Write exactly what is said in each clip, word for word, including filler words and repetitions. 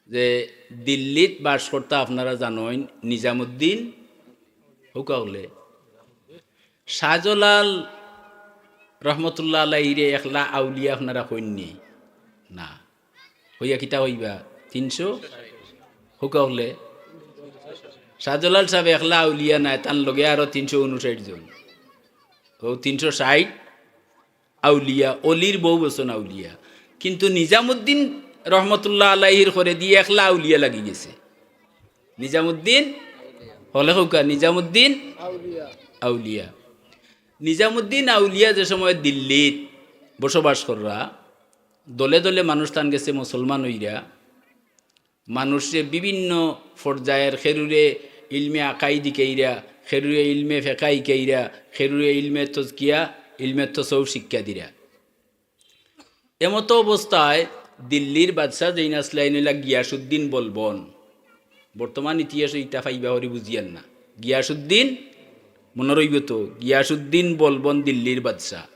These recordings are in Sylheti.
যে দিল্লিত বাস করতা আপনারা জানইন নিজামুদ্দিন, কউক্কা অকলে, শাহজালাল রহমতুল্লাহ আলাইহিরে একলা আউলিয়া আপনারা কইননি? না। কইয়া কিতা কইবা? তিনশো? কউক্কা অকলে। শাহজালাল সাব একলা আউলিয়া নায়, তান লগে আরো তিনশো ঊনষাইট জন। অউ তিনশো ষাইট আউলিয়া, অলির বউ বছন আউলিয়া। কিন্তু নিজামুদ্দিন রহমতুল্লাহ আলাইহির করেদি একলা আউলিয়া লাগি গেছে। নিজামুদ্দিন, অকলে কউক্কা, নিজামুদ্দিন আউলিয়া। নিজামুদ্দিন আউলিয়া যে সময় দিল্লিত বসবাস কররা, দলে দলে মানুষ তান গেছে মুসলমান অইরা, মানুষরে বিভিন্ন পর্যায়র, খেরুরে ইলমে আকাইদ হিকাইরা, খেরুরে ইলমে ফেকা হিকাইরা, খেরুরে ইলমে তজকিয়া, ইলমে তসৌফ শিক্ষা দিরা। এমতো অবস্থায় দিল্লির বাদশা যেইন আছলা, এইন অইলা গিয়াসুদ্দিন বলবন। বর্তমান ইতিহাসো ইতা পাইবা করি বুঝিয়ার না। গিয়াসুদ্দিন, মনো রইবো তো, গিয়াসুদ্দিন বলবন দিল্লির বাদশা।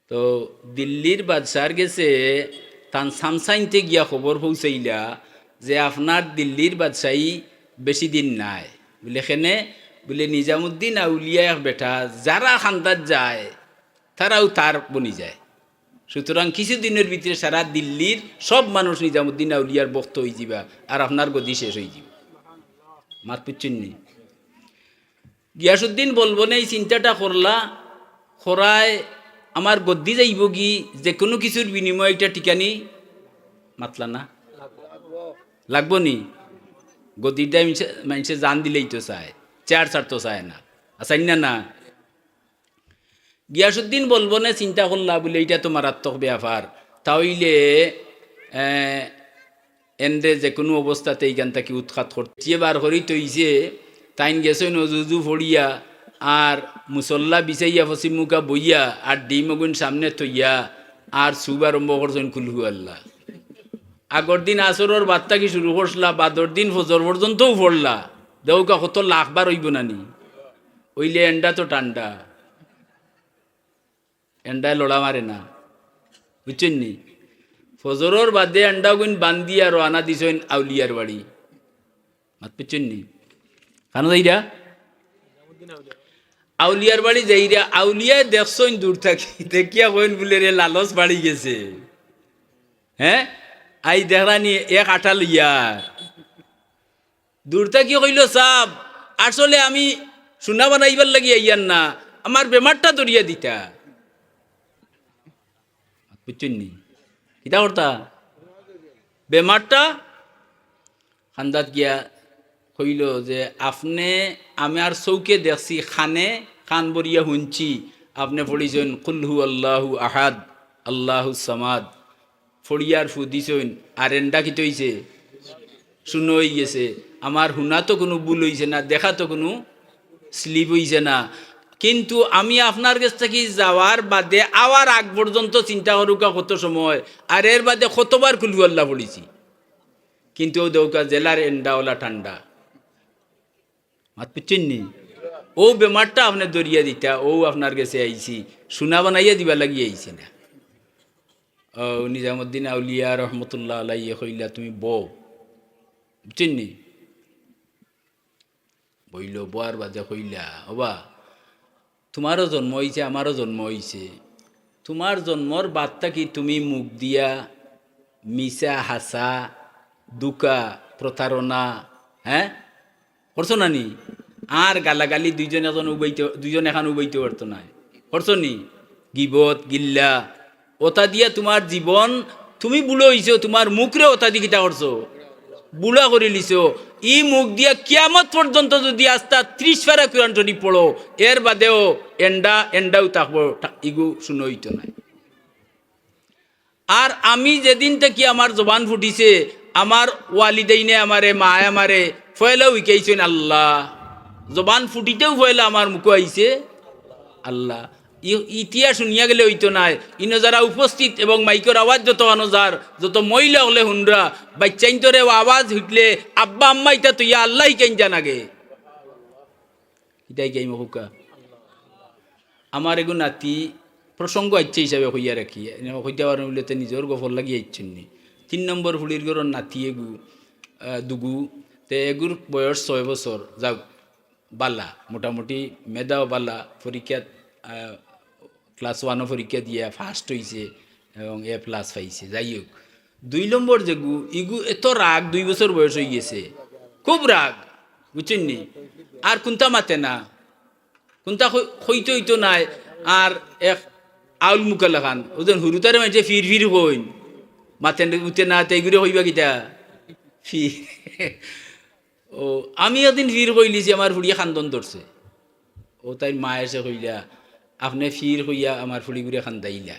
তো দিল্লির বাদশার গেছে তান সামসাইনতে গিয়া খবর পৌঁছাইলা যে আপনার দিল্লির বাদশাই বেশি দিন নাই। বুলে, কেনে? বুলে, নিজামুদ্দিন আউলিয়া এক বেটা, যারা খান্দাত যায়, তারাউ তার বনি যায়। সুতরাং কিছু দিনর ভিতরে সারা দিল্লির সব মানুষ নিজামুদ্দিন আউলিয়ার ভক্ত অইযিবা, আর আপনার গদি শেষ অইযিবো। মাত বুঝছইন নি? গিয়াসুদ্দিন বলবনে ই চিন্তাটা করলা, করায় আমার গদ্দি যাইবোগি, যেকুনু কিছুর বিনিময়ে ইটা টিকানি মাতলা না? লাগবো নি? গদ্দির দায় মানষে, মানষে জান দিলাইতো চায়, চেয়ার ছাড়তো চায় না। আছইন না, না? গিয়াসুদ্দিন বলবনে চিন্তা করলা বুলে, ইটা তো মারাত্মক ব্যাপার, তা অইলে, এ, এনরে যেকুনু অবস্থাতে ইখান থাকি উৎখাত করতে। যে বার করি থইছে, তাইন গেছইন অজু উজু পড়িয়া, আর মুসল্লা বিছাইয়া পশ্চিম মুখা বইয়া, আর ডিম অগুইন সামনে থইয়া, আর সুব আরম্ভ করছইন কুলহু আল্লাহ। আগর দিন আসরর বাদ থাকি শুরু করছলা, বাদর দিন ফজর পর্যন্তও পড়লা। দেউক্কা কত লাখ বার অইবো না নি? অইলে এন্ডা তো ঠান্ডা। এন্ডায় লড়া মারে না, বুঝছইন নি? ফজরর বাদে এন্ডা অগুইন বান্দিয়া রওয়ানা দিছইন আউলিয়ার বাড়ি। মাত বুঝছইন নি? কানো যাইরা? আউলিয়ার বাড়ি যাইরা, আউলিয়ায় দেখছইন দূর থাকি, দেখিয়া কইন বুলে, "রে, লালচ বাড়ি গেছে।" হে? আই দেখরা নি এক আটা লইয়া। দূর থাকি কইলো, "সাব, আসলে আমি সোনা বানাইবার লাগি আইয়ার না, আমার বেমারটা ধরিয়া দিতা।" বুঝছইন নি? কিতা করতা? বেমারটা খান্দাত গিয়া কইলো যে, "আপনে, আমি আর চউখে দেখছি, কানে, কান ভরিয়া হুনছি, আপনে পড়িছইন কুল হু আল্লাহু আহাদ, আল্লাহু সামাদ।" ফড়িয়ার ফু দিছইন, আর এন্ডা কিতা অইছে? শুনো অইগেছে। আমার হুনা তো কুনু ভুল অইছে না, দেখা তো কুনু slip অইছে না। কিন্তু আমি আপনার গেছ থাকি যাওয়ার বাদে আওয়ার আগ পর্যন্ত চিন্তা করউক্কা কত সময়, আর এর বাদে কতবার কুলহু আল্লাহ পড়িছি, কিন্তু অউ দেউক্কা জেলার এন্ডা অলা ঠান্ডা। মাত বুঝছইন নি? অউ বেমারটা আপনে ধরিয়া দিতা, অউ আপনার গেছে আইছি, সোনা বানাইয়া দিবার লাগি আইছি না। অউ নিজামুদ্দিন আউলিয়া রহমতুল্লাহ আলাইহি কইলা, "তুমি বও।" বুঝছইন নি? বইলো, বওয়ার বাদে কইলা, "ওবা, তুমারও জন্ম অইছে, আমারও জন্ম অইছে। তুমার জন্মর বাদ থাকি তুমি মুখ দিয়া মিছা, হাছা, ধুকা, প্রতারণা, হে, করছো না নি? আর গালাগালি দুইজন একজন উবাইতে, দুইজন এখান উবাইতে পারতো নায়। করছো নি? গিবত, গিল্লা, অতা দিয়া তুমার জীবন, তুমি বুড়া অইছো, তুমার মুখরে অতা দি কিতা করছো? বুড়া করিলিছো। ই মুখ দিয়া কিয়ামত পর্যন্ত যুদি আস্তা ত্রিশ পারা কুরআন শরিফ পড়ো, এর বাদেও এন্ডা, এন্ডাউ থাকবো, ঠা-, ইগু শুনো অইতো নায়।" আর আমি যেদিন থাকি আমার জবান ফুটিছে, আমার ওয়ালিদাইনে আমারে, মায় আমারে পয়লাউ হিকাইছইন আল্লাহ। জবান ফুটিতেউ পয়লা আমার মুখো আইছে আল্লাহ। ই-, ইতিহাস হুনিয়া গেলে অইতো নায়। ইনো যারা উপস্থিত এবং মাইকর আওয়াজ যত কানো যার, যত মহিলা অকলে হুনরা, বাইচ্চাইন্তরে আওয়াজ হুনলে আব্বা আম্মা ইতা থইয়া আল্লাহ হিকাইন যান আগে। ইতা হিকাইমু কউক্কা। আমার এগু নাতি, প্রসঙ্গ আইছে হিসাবে কইয়া রাখি, এনে কইতা পারইন বুলে তে নিজর গফর লাগি আইছইন নি। তিন নম্বর ফুড়ির ঘরর নাতি এগু, আহ, দুগু, তে এগুর বয়স ছয় বছর। যাউক, বালা, মোটামুটি মেধাও বালা, পরীক্ষাত, আহ, ক্লাস ওয়ানও পরীক্ষা দিয়া ফার্স্ট অইছে এবং এ প্লাস পাইছে। যাই হোক, দুই নম্বর যেগু, ইগু এত রাগ, দুই বছর বয়স অইগেছে, খুব রাগ, বুঝছইন নি? আর কুন্তা মাতে না, কুন্তা কই-, কইতো অইতো নায়। আর এক আউল মুখা লাখান, অউ যেন হুরুতারে মানষে ফির ফির কইন, মাতে উঠে না, তে ইগুরে কইবা কিতা? ফির। ও, আমি একদিন ফির কইলিছি, আমার ফুড়িয়ে কান্দন ধরছে। ও, তাইর মা এসে কইলা, "আপনে ফির কইয়া আমার ফুড়িগুরে কান্দাইলা।"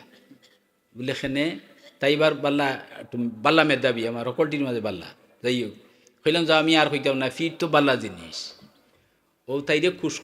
বুলে, "কেনে?" তাই এবার বালা, একটু বালা মেধাবী, আমার হকলটির মাঝে বালা। যাই হোক, কইলাম যে, "আমি আর কইতাম না, ফির তো বালা জিনিস।" ও, তাইরে খুশ